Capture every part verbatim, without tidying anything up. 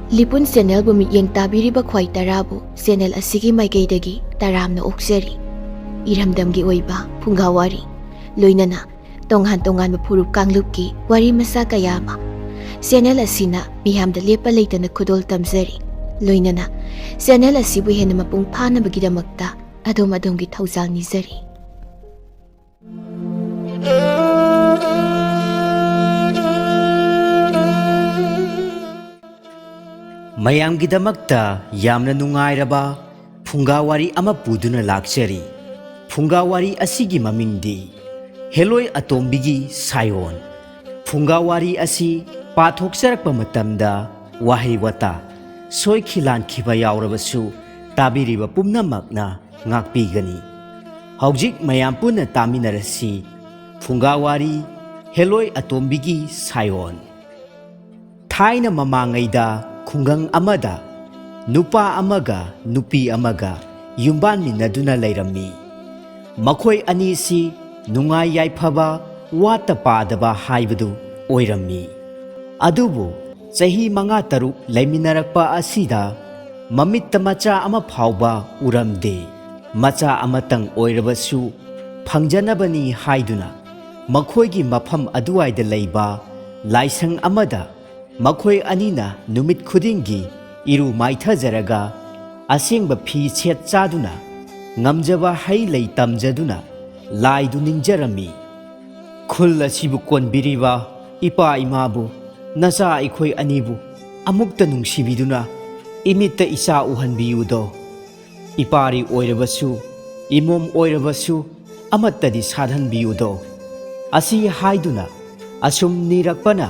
ꯂꯤꯄꯨꯟ ꯆꯦꯅꯦꯜꯕꯨ ꯃꯤꯠꯌꯦꯡ ꯇꯥꯕꯤꯔꯤꯕ ꯈ꯭ꯋꯥꯏ ꯇꯔꯥꯕꯨ ꯆꯦꯅꯦꯜ ꯑꯁꯤꯒꯤ ꯃꯥꯏꯀꯩꯗꯒꯤ ꯇꯔꯥꯝꯅ ꯑꯣꯛꯆꯔꯤ꯫ ꯏꯔꯝꯗꯝꯒꯤ ꯑꯣꯏꯕ ꯐꯨꯡꯒꯥ ꯋꯥꯔꯤ, ꯂꯣꯏꯅꯅ ꯇꯣꯉꯥꯟ ꯇꯣꯉꯥꯟꯕ ꯐꯨꯔꯨꯞ ꯀꯥꯡꯂꯨꯞꯀꯤ ꯋꯥꯔꯤ ꯃꯆꯥ ꯀꯌꯥ ꯑꯃ ꯆꯦꯅꯦꯜ ꯑꯁꯤꯅ ꯃꯤꯌꯥꯝꯗ ꯂꯦꯞꯄ ꯂꯩꯇꯅ ꯈꯨꯗꯣꯜ ꯇꯝꯖꯔꯤ꯫ ꯂꯣꯏꯅꯅ ꯆꯦꯅꯦꯜ ꯑꯁꯤꯕꯨ ꯍꯦꯟꯅ ꯃꯄꯨꯡ ꯐꯥꯅꯕꯒꯤꯗꯃꯛꯇ ꯑꯗꯣꯝ ꯑꯗꯣꯝꯒꯤ ꯊꯧꯖꯥꯜ ꯅꯤꯖꯔꯤ꯫ ꯃꯌꯥꯝꯒꯤꯗꯃꯛꯇ ꯌꯥꯝꯅ ꯅꯨꯡꯉꯥꯏꯔꯕ ꯐꯨꯡꯒꯥ ꯋꯥꯔꯤ ꯑꯃ ꯄꯨꯗꯨꯅ ꯂꯥꯛꯆꯔꯤ꯫ ꯐꯨꯡꯒꯥ ꯋꯥꯔꯤ ꯑꯁꯤꯒꯤ ꯃꯃꯤꯡꯗꯤ ꯍꯦꯂꯣꯏ ꯑꯇꯣꯝꯕꯤꯒꯤ ꯁꯥꯏꯑꯣꯟ꯫ ꯐꯨꯡꯒꯥ ꯋꯥꯔꯤ ꯑꯁꯤ ꯄꯥꯊꯣꯛꯆꯔꯛꯄ ꯃꯇꯝꯗ ꯋꯥꯍꯩ ꯋꯥꯇꯥ ꯁꯣꯏꯈꯤ ꯂꯥꯟꯈꯤꯕ ꯌꯥꯎꯔꯕꯁꯨ ꯇꯥꯕꯤꯔꯤꯕ ꯄꯨꯝꯅꯃꯛꯅ ꯉꯥꯛꯄꯤꯒꯅꯤ꯫ ꯍꯧꯖꯤꯛ ꯃꯌꯥꯝ ꯄꯨꯟꯅ ꯇꯥꯃꯤꯟꯅꯔꯁꯤ꯫ ꯐꯨꯡꯒꯥ ꯋꯥꯔꯤ, ꯍꯦꯂꯣꯏ ꯑꯇꯣꯝꯕꯤꯒꯤ ꯁꯥꯏꯑꯣꯟ꯫ ꯊꯥꯏꯅ ꯃꯃꯥꯡꯉꯩꯗ ꯈꯨꯡꯒꯪ ꯑꯃꯗ ꯅꯨꯄꯥ ꯑꯃꯒ ꯅꯨꯄꯤ ꯑꯃꯒ ꯌꯨꯝꯕꯥꯟꯃꯤꯟꯅꯗꯨꯅ ꯂꯩꯔꯝꯃꯤ꯫ ꯃꯈꯣꯏ ꯑꯅꯤꯁꯤ ꯅꯨꯡꯉꯥꯏ ꯌꯥꯏꯐꯕ, ꯋꯥꯠꯇ ꯄꯥꯗꯕ ꯍꯥꯏꯕꯗꯨ ꯑꯣꯏꯔꯝꯃꯤ꯫ ꯑꯗꯨꯕꯨ ꯆꯍꯤ ꯃꯉꯥ ꯇꯔꯨꯛ ꯂꯩꯃꯤꯟꯅꯔꯛꯄ ꯑꯁꯤꯗ ꯃꯃꯤꯠꯇ ꯃꯆꯥ ꯑꯃ ꯐꯥꯎꯕ ꯎꯔꯝꯗꯦ꯫ ꯃꯆꯥ ꯑꯃꯇꯪ ꯑꯣꯏꯔꯕꯁꯨ ꯐꯪꯖꯅꯕꯅꯤ ꯍꯥꯏꯗꯨꯅ ꯃꯈꯣꯏꯒꯤ ꯃꯐꯝ ꯑꯗꯨꯋꯥꯏꯗ ꯂꯩꯕ ꯂꯥꯏꯁꯪ ꯑꯃꯗ ꯃꯈꯣꯏ ꯑꯅꯤꯅ ꯅꯨꯃꯤꯠ ꯈꯨꯗꯤꯡꯒꯤ ꯏꯔꯨ ꯃꯥꯏꯊꯖꯔꯒ ꯑꯁꯦꯡꯕ ꯐꯤ ꯁꯦꯠ ꯆꯥꯗꯨꯅ ꯉꯝꯖꯕ ꯍꯩ ꯂꯩ ꯇꯝꯖꯗꯨꯅ ꯂꯥꯏꯗꯨ ꯅꯤꯡꯖꯔꯝꯃꯤ꯫ ꯈꯨꯜ ꯑꯁꯤꯕꯨ ꯀꯣꯟꯕꯤꯔꯤꯕ ꯏꯄꯥ ꯏꯃꯥꯕꯨ, ꯅꯆꯥ ꯑꯩꯈꯣꯏ ꯑꯅꯤꯕꯨ ꯑꯃꯨꯛꯇ ꯅꯨꯡꯁꯤꯕꯤꯗꯨꯅ ꯏꯃꯤꯠꯇ ꯏꯆꯥ ꯎꯍꯟꯕꯤꯌꯨꯗꯣ꯫ ꯏꯄꯥꯔꯤ ꯑꯣꯏꯔꯕꯁꯨ, ꯏꯃꯣꯝ ꯑꯣꯏꯔꯕꯁꯨ ꯑꯃꯠꯇꯗꯤ ꯁꯥꯠꯍꯟꯕꯤꯌꯨꯗꯣ꯫ ꯑꯁꯤ ꯍꯥꯏꯗꯨꯅ ꯑꯁꯨꯝ ꯅꯤꯔꯛꯄꯅ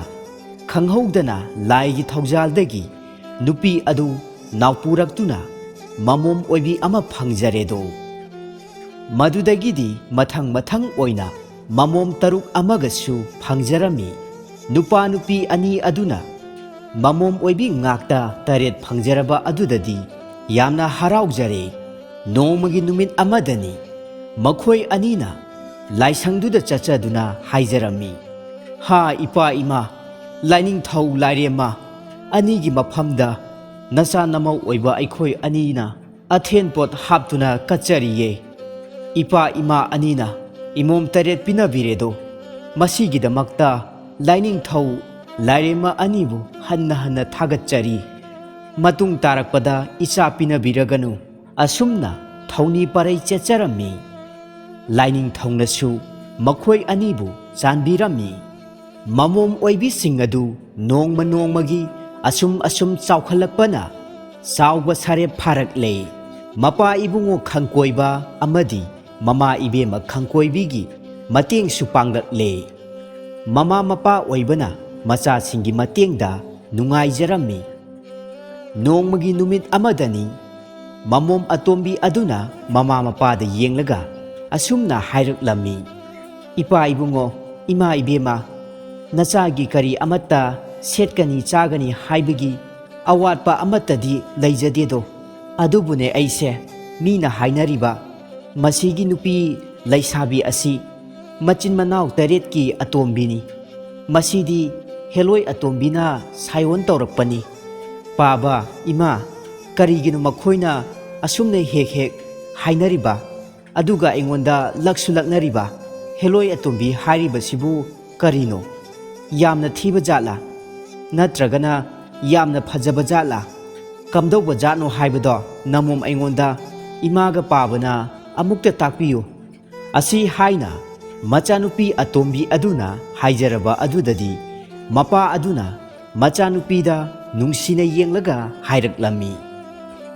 ꯈꯪꯍꯧꯗꯅ ꯂꯥꯏꯒꯤ ꯊꯧꯖꯥꯜꯗꯒꯤ ꯅꯨꯄꯤ ꯑꯗꯨ ꯅꯥꯎꯄꯨꯔꯛꯇꯨꯅ ꯃꯃꯣꯝ ꯑꯣꯏꯕꯤ ꯑꯃ ꯐꯪꯖꯔꯦꯗꯣ꯫ ꯃꯗꯨꯗꯒꯤꯗꯤ ꯃꯊꯪ ꯃꯊꯪ ꯑꯣꯏꯅ ꯃꯃꯣꯝ ꯇꯔꯨꯛ ꯑꯃꯒꯁꯨ ꯐꯪꯖꯔꯝꯃꯤ꯫ ꯅꯨꯄꯥ ꯅꯨꯄꯤ ꯑꯅꯤ ꯑꯗꯨꯅ ꯃꯃꯣꯝ ꯑꯣꯏꯕꯤ ꯉꯥꯛꯇ ꯇꯔꯦꯠ ꯐꯪꯖꯔꯕ ꯑꯗꯨꯗꯗꯤ ꯌꯥꯝꯅ ꯍꯔꯥꯎꯖꯔꯦ꯫ ꯅꯣꯡꯃꯒꯤ ꯅꯨꯃꯤꯠ ꯑꯃꯗꯅꯤ ꯃꯈꯣꯏ ꯑꯅꯤꯅ ꯂꯥꯏꯁꯪꯗꯨꯗ ꯆꯠꯆꯗꯨꯅ ꯍꯥꯏꯖꯔꯝꯃꯤ, "ꯍꯥ ꯏꯄꯥ ꯏꯃꯥ, ꯂꯥꯏꯅꯤꯡꯊꯧ ꯂꯥꯏꯔꯦꯝꯃ, ꯑꯅꯤꯒꯤ ꯃꯐꯝꯗ ꯅꯆꯥ ꯅꯃꯧ ꯑꯣꯏꯕ ꯑꯩꯈꯣꯏ ꯑꯅꯤꯅ ꯑꯊꯦꯟ ꯄꯣꯠ ꯍꯥꯞꯇꯨꯅ ꯀꯠꯆꯔꯤꯌꯦ꯫ ꯏꯄꯥ ꯏꯃꯥ ꯑꯅꯤꯅ ꯏꯃꯣꯝ ꯇꯔꯦꯠ ꯄꯤꯅꯕꯤꯔꯦꯗꯣ, ꯃꯁꯤꯒꯤꯗꯃꯛꯇ ꯂꯥꯏꯅꯤꯡꯊꯧ ꯂꯥꯏꯔꯦꯝꯃ ꯑꯅꯤꯕꯨ ꯍꯟꯅ ꯍꯟꯅ ꯊꯥꯒꯠꯆꯔꯤ꯫ ꯃꯇꯨꯡ ꯇꯥꯔꯛꯄꯗ ꯏꯆꯥ ꯄꯤꯅꯕꯤꯔꯒꯅꯨ꯫ ꯑꯁꯨꯝꯅ ꯊꯧꯅꯤ ꯄꯔꯩ ꯆꯦꯠꯆꯔꯝꯃꯤ꯫ ꯂꯥꯏꯅꯤꯡꯊꯧꯅꯁꯨ ꯃꯈꯣꯏ ꯑꯅꯤꯕꯨ ꯆꯥꯟꯕꯤꯔꯝꯃꯤ꯫ ꯃꯃꯣꯝ ꯑꯣꯏꯕꯤꯁꯤꯡ ꯑꯗꯨ ꯅꯣꯡꯃ ꯅꯣꯡꯃꯒꯤ ꯑꯁꯨꯝ ꯑꯁꯨꯝ ꯆꯥꯎꯈꯠꯂꯛꯄꯅ ꯆꯥꯎꯕ ꯁꯥꯔꯦꯞ ꯐꯥꯔꯛꯂꯦ꯫ ꯃꯄꯥ ꯏꯕꯨꯡꯉꯣ ꯈꯪꯀꯣꯏꯕ ꯑꯃꯗꯤ ꯃꯃꯥ ꯏꯕꯦꯝꯃ ꯈꯪꯀꯣꯏꯕꯤꯒꯤ ꯃꯇꯦꯡꯁꯨ ꯄꯥꯡꯂꯛꯂꯦ꯫ ꯃꯃꯥ ꯃꯄꯥ ꯑꯣꯏꯕꯅ ꯃꯆꯥꯁꯤꯡꯒꯤ ꯃꯇꯦꯡꯗ ꯅꯨꯡꯉꯥꯏꯖꯔꯝꯃꯤ꯫ ꯅꯣꯡꯃꯒꯤ ꯅꯨꯃꯤꯠ ꯑꯃꯗꯅꯤ, ꯃꯃꯣꯝ ꯑꯇꯣꯝꯕꯤ ꯑꯗꯨꯅ ꯃꯃꯥ ꯃꯄꯥꯗ ꯌꯦꯡꯂꯒ ꯑꯁꯨꯝꯅ ꯍꯥꯏꯔꯛꯂꯝꯃꯤ, "ꯏꯄꯥ ꯏꯕꯨꯡꯉꯣ, ꯏꯃꯥ ꯏꯕꯦꯝꯃ, ꯅꯆꯥꯒꯤ ꯀꯔꯤ ꯑꯃꯠꯇ ꯁꯦꯠꯀꯅꯤ ꯆꯥꯒꯅꯤ ꯍꯥꯏꯕꯒꯤ ꯑꯋꯥꯠꯄ ꯑꯃꯠꯇꯗꯤ ꯂꯩꯖꯗꯦꯗꯣ꯫ ꯑꯗꯨꯕꯨꯅꯦ ꯑꯩꯁꯦ ꯃꯤꯅ ꯍꯥꯏꯅꯔꯤꯕ ꯃꯁꯤꯒꯤ ꯅꯨꯄꯤ ꯂꯩꯁꯥꯕꯤ ꯑꯁꯤ ꯃꯆꯤꯟ ꯃꯅꯥꯎ ꯇꯔꯦꯠꯀꯤ ꯑꯇꯣꯝꯕꯤꯅꯤ꯫ ꯃꯁꯤꯗꯤ ꯍꯦꯂꯣꯏ ꯑꯇꯣꯝꯕꯤꯅ ꯁꯥꯏꯑꯣꯟ ꯇꯧꯔꯛꯄꯅꯤ꯫ ꯄꯥꯕ, ꯏꯃꯥ, ꯀꯔꯤꯒꯤꯅꯣ ꯃꯈꯣꯏꯅ ꯑꯁꯨꯝꯅ ꯍꯦꯛ ꯍꯦꯛ ꯍꯥꯏꯅꯔꯤꯕ? ꯑꯗꯨꯒ ꯑꯩꯉꯣꯟꯗ ꯂꯛꯁꯨ ꯂꯛꯅꯔꯤꯕ ꯍꯦꯂꯣꯏ ꯑꯇꯣꯝꯕꯤ ꯍꯥꯏꯔꯤꯕꯁꯤꯕꯨ ꯀꯔꯤꯅꯣ? ꯌꯥꯝꯅ ꯊꯤꯕ ꯖꯥꯠꯂꯥ? ꯅꯠꯇ꯭ꯔꯒꯅ ꯌꯥꯝꯅ ꯐꯖꯕ ꯖꯥꯠꯂꯥ? ꯀꯝꯗꯧꯕ ꯖꯥꯠꯅꯣ ꯍꯥꯏꯕꯗꯣ ꯅꯃꯣꯝ ꯑꯩꯉꯣꯟꯗ ꯏꯃꯥꯒ ꯄꯥꯕꯅ ꯑꯃꯨꯛꯇ ꯇꯥꯛꯄꯤꯌꯨ꯫" ꯑꯁꯤ ꯍꯥꯏꯅ ꯃꯆꯥꯅꯨꯄꯤ ꯑꯇꯣꯝꯕꯤ ꯑꯗꯨꯅ ꯍꯥꯏꯖꯔꯕ ꯑꯗꯨꯗꯗꯤ, ꯃꯄꯥ ꯑꯗꯨꯅ ꯃꯆꯥꯅꯨꯄꯤꯗ ꯅꯨꯡꯁꯤꯅ ꯌꯦꯡꯂꯒ ꯍꯥꯏꯔꯛꯂꯝꯃꯤ,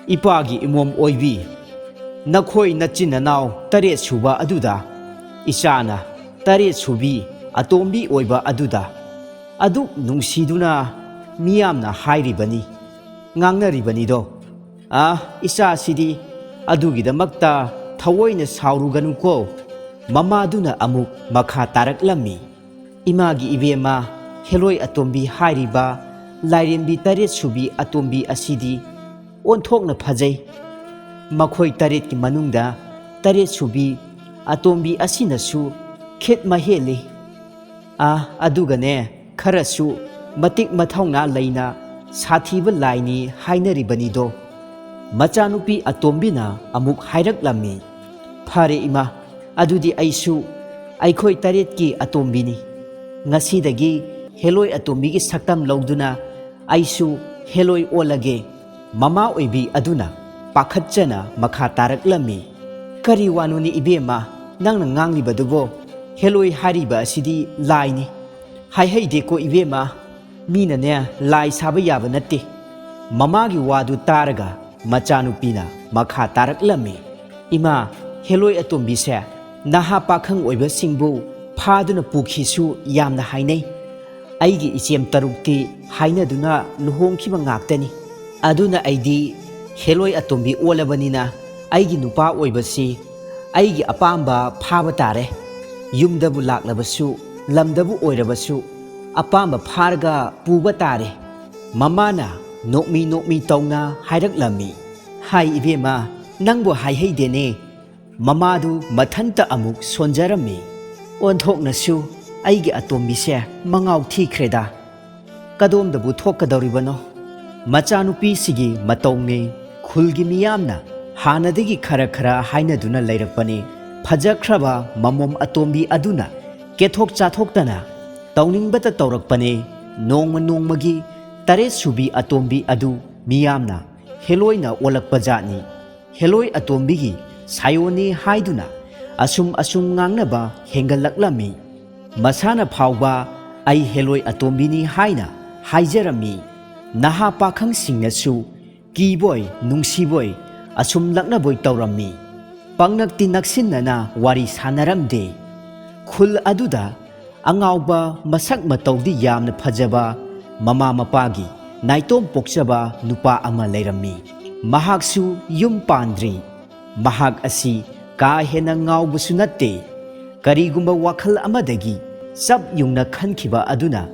"ꯏꯄꯥꯒꯤ ꯏꯃꯣꯝ ꯑꯣꯏꯕꯤ, ꯅꯈꯣꯏ ꯅꯆꯤꯟ ꯅꯅꯥꯎ ꯇꯔꯦꯠ ꯁꯨꯕ ꯑꯗꯨꯗ, ꯏꯆꯥꯅ ꯇꯔꯦꯠ ꯁꯨꯕꯤ ꯑꯇꯣꯝꯕꯤ ꯑꯣꯏꯕ ꯑꯗꯨꯗ ꯑꯗꯨꯛ ꯅꯨꯡꯁꯤꯗꯨꯅ ꯃꯤꯌꯥꯝꯅ ꯍꯥꯏꯔꯤꯕꯅꯤ, ꯉꯥꯡꯅꯔꯤꯕꯅꯤꯗꯣ꯫ ꯑꯥ, ꯏꯆꯥꯁꯤꯗꯤ ꯑꯗꯨꯒꯤꯗꯃꯛꯇ ꯊꯑꯣꯏꯅ ꯁꯥꯎꯔꯨꯒꯅꯨꯀꯣ꯫" ꯃꯃꯥꯗꯨꯅ ꯑꯃꯨꯛ ꯃꯈꯥ ꯇꯥꯔꯛꯂꯝꯃꯤ, "ꯏꯃꯥꯒꯤ ꯏꯕꯦꯝꯃ, ꯍꯦꯂꯣꯏ ꯑꯇꯣꯝꯕꯤ ꯍꯥꯏꯔꯤꯕ ꯂꯥꯏꯔꯦꯝꯕꯤ ꯇꯔꯦꯠ ꯁꯨꯕꯤ ꯑꯇꯣꯝꯕꯤ ꯑꯁꯤꯗꯤ ꯑꯣꯟꯊꯣꯛꯅ ꯐꯖꯩ꯫ ꯃꯈꯣꯏ ꯇꯔꯦꯠꯀꯤ ꯃꯅꯨꯡꯗ ꯇꯔꯦꯠ ꯁꯨꯕꯤ ꯑꯇꯣꯝꯕꯤ ꯑꯁꯤꯅꯁꯨ ꯈꯤꯠ ꯃꯍꯦꯜꯂꯤ꯫ ꯑꯥ, ꯑꯗꯨꯒꯅꯦ, ꯈꯔꯁꯨ ꯃꯇꯤꯛ ꯃꯊꯧꯅꯥ ꯂꯩꯅ ꯁꯥꯊꯤꯕ ꯂꯥꯏꯅꯤ ꯍꯥꯏꯅꯔꯤꯕꯅꯤꯗꯣ꯫ ꯃꯆꯥꯅꯨꯄꯤ ꯑꯇꯣꯝꯕꯤꯅ ꯑꯃꯨꯛ ꯍꯥꯏꯔꯛꯂꯝꯃꯤ, "ꯐꯔꯦ ꯏꯃꯥ, ꯑꯗꯨꯗꯤ ꯑꯩꯁꯨ ꯑꯩꯈꯣꯏ ꯇꯔꯦꯠꯀꯤ ꯑꯇꯣꯝꯕꯤꯅꯤ꯫ ꯉꯁꯤꯗꯒꯤ ꯍꯦꯂꯣꯏ ꯑꯇꯣꯝꯕꯤꯒꯤ ꯁꯛꯇꯝ ꯂꯧꯗꯨꯅ ꯑꯩꯁꯨ ꯍꯦꯂꯣꯏ ꯑꯣꯜꯂꯒꯦ"꯫ ꯃꯃꯥ ꯑꯣꯏꯕꯤ ꯑꯗꯨꯅ ꯄꯥꯈꯠꯆꯅ ꯃꯈꯥ ꯇꯥꯔꯛꯂꯝꯃꯤ, "ꯀꯔꯤ ꯋꯥꯅꯣꯅꯦ ꯏꯕꯦꯝꯃ, ꯅꯪꯅ ꯉꯥꯡꯂꯤꯕꯗꯨꯕꯣ? ꯍꯦꯂꯣꯏ ꯍꯥꯏꯔꯤꯕ ꯑꯁꯤꯗꯤ ꯂꯥꯏꯅꯤ꯫ ꯍꯥꯏꯍꯩꯗꯦꯀꯣ ꯏꯕꯦꯝꯃ, ꯃꯤꯅꯅꯦ ꯂꯥꯏ ꯁꯥꯕ ꯌꯥꯕ ꯅꯠꯇꯦ"꯫ ꯃꯃꯥꯒꯤ ꯋꯥꯗꯨ ꯇꯥꯔꯒ ꯃꯆꯥꯅꯨꯄꯤꯅ ꯃꯈꯥ ꯇꯥꯔꯛꯂꯝꯃꯤ, "ꯏꯃꯥ, ꯍꯦꯂꯣꯏ ꯑꯇꯣꯝꯕꯤꯁꯦ ꯅꯍꯥ ꯄꯥꯈꯪ ꯑꯣꯏꯕꯁꯤꯡꯕꯨ ꯐꯥꯗꯨꯅ ꯄꯨꯈꯤꯁꯨ ꯌꯥꯝꯅ ꯍꯥꯏꯅꯩ꯫ ꯑꯩꯒꯤ ꯏꯆꯦꯝ ꯇꯔꯨꯛꯇꯤ ꯍꯥꯏꯅꯗꯨꯅ ꯂꯨꯍꯣꯡꯈꯤꯕ ꯉꯥꯛꯇꯅꯤ꯫ ꯑꯗꯨꯅ ꯑꯩꯗꯤ ꯍꯦꯂꯣꯏ ꯑꯇꯣꯝꯕꯤ ꯑꯣꯜꯂꯕꯅꯤꯅ ꯑꯩꯒꯤ ꯅꯨꯄꯥ ꯑꯣꯏꯕꯁꯤ ꯑꯩꯒꯤ ꯑꯄꯥꯝꯕ ꯐꯥꯕ ꯇꯥꯔꯦ꯫ ꯌꯨꯝꯗꯕꯨ ꯂꯥꯛꯂꯕꯁꯨ, ꯂꯝꯗꯕꯨ ꯑꯣꯏꯔꯕꯁꯨ, ꯑꯄꯥꯝꯕ ꯐꯥꯔꯒ ꯄꯨꯕ ꯇꯥꯔꯦ"꯫ ꯃꯃꯥꯅ ꯅꯣꯛꯃꯤ ꯅꯣꯛꯃꯤ ꯇꯧꯅ ꯍꯥꯏꯔꯛꯂꯝꯃꯤ, "ꯍꯥꯏ ꯏꯕꯦꯝꯃ, ꯅꯪꯕꯨ ꯍꯥꯏꯍꯩꯗꯦꯅꯦ"꯫ ꯃꯃꯥꯗꯨ ꯃꯊꯟꯇ ꯑꯃꯨꯛ ꯁꯣꯟꯖꯔꯝꯃꯤ꯫ "ꯑꯣꯟꯊꯣꯛꯅꯁꯨ ꯑꯩꯒꯤ ꯑꯇꯣꯝꯕꯤꯁꯦ ꯃꯉꯥꯎ ꯊꯤꯈ꯭ꯔꯦꯗ꯫ ꯀꯗꯣꯝꯗꯕꯨ ꯊꯣꯛꯀꯗꯧꯔꯤꯕꯅꯣ?" ꯃꯆꯥꯅꯨꯄꯤꯁꯤꯒꯤ ꯃꯇꯧꯅꯦ ꯈꯨꯜꯒꯤ ꯃꯤꯌꯥꯝꯅ ꯍꯥꯟꯅꯗꯒꯤ ꯈꯔ ꯈꯔ ꯍꯥꯏꯅꯗꯨꯅ ꯂꯩꯔꯛꯄꯅꯤ꯫ ꯐꯖꯈ꯭ꯔꯕ ꯃꯃꯣꯝ ꯑꯇꯣꯝꯕꯤ ꯑꯗꯨꯅ ꯀꯦꯊꯣꯛ ꯆꯥꯊꯣꯛꯇꯅ ꯇꯧꯅꯤꯡꯕꯇ ꯇꯧꯔꯛꯄꯅꯦ꯫ ꯅꯣꯡꯃ ꯅꯣꯡꯃꯒꯤ ꯇꯔꯦꯠ ꯁꯨꯕꯤ ꯑꯇꯣꯝꯕꯤ ꯑꯗꯨ ꯃꯤꯌꯥꯝꯅ ꯍꯦꯂꯣꯏꯅ ꯑꯣꯜꯂꯛꯄ ꯖꯥꯠꯅꯤ꯫ ꯍꯦꯂꯣꯏ ꯑꯇꯣꯝꯕꯤꯒꯤ ꯁꯥꯌꯣꯟꯅꯤ ꯍꯥꯏꯗꯨꯅ ꯑꯁꯨꯝ ꯑꯁꯨꯝ ꯉꯥꯡꯅꯕ ꯍꯦꯟꯒꯠꯂꯛꯂꯝꯃꯤ꯫ ꯃꯁꯥꯅ ꯐꯥꯎꯕ "ꯑꯩ ꯍꯦꯂꯣꯏ ꯑꯇꯣꯝꯕꯤꯅꯤ" ꯍꯥꯏꯅ ꯍꯥꯏꯖꯔꯝꯃꯤ꯫ ꯅꯍꯥ ꯄꯥꯈꯪꯁꯤꯡꯅꯁꯨ ꯀꯤꯕꯣꯏ ꯅꯨꯡꯁꯤꯕꯣꯏ ꯑꯁꯨꯝ ꯂꯛꯅꯕꯣꯏ ꯇꯧꯔꯝꯃꯤ꯫ ꯄꯪꯅꯛꯇꯤ ꯅꯛꯁꯤꯟꯅꯅ ꯋꯥꯔꯤ ꯁꯥꯟꯅꯔꯝꯗꯦ꯫ ꯈꯨꯜ ꯑꯗꯨꯗ ꯑꯉꯥꯎꯕ, ꯃꯁꯛ ꯃꯇꯧꯗꯤ ꯌꯥꯝꯅ ꯐꯖꯕ, ꯃꯃꯥ ꯃꯄꯥꯒꯤ ꯅꯥꯏꯇꯣꯝ ꯄꯣꯛꯆꯕ ꯅꯨꯄꯥ ꯑꯃ ꯂꯩꯔꯝꯃꯤ꯫ ꯃꯍꯥꯛꯁꯨ ꯌꯨꯝ ꯄꯥꯟꯗ꯭ꯔꯤ꯫ ꯃꯍꯥꯛ ꯑꯁꯤ ꯀꯥ ꯍꯦꯟꯅ ꯉꯥꯎꯕꯁꯨ ꯅꯠꯇꯦ꯫ ꯀꯔꯤꯒꯨꯝꯕ ꯋꯥꯈꯜ ꯑꯃꯗꯒꯤ ꯆꯞ ꯌꯨꯡꯅ ꯈꯟꯈꯤꯕ ꯑꯗꯨꯅ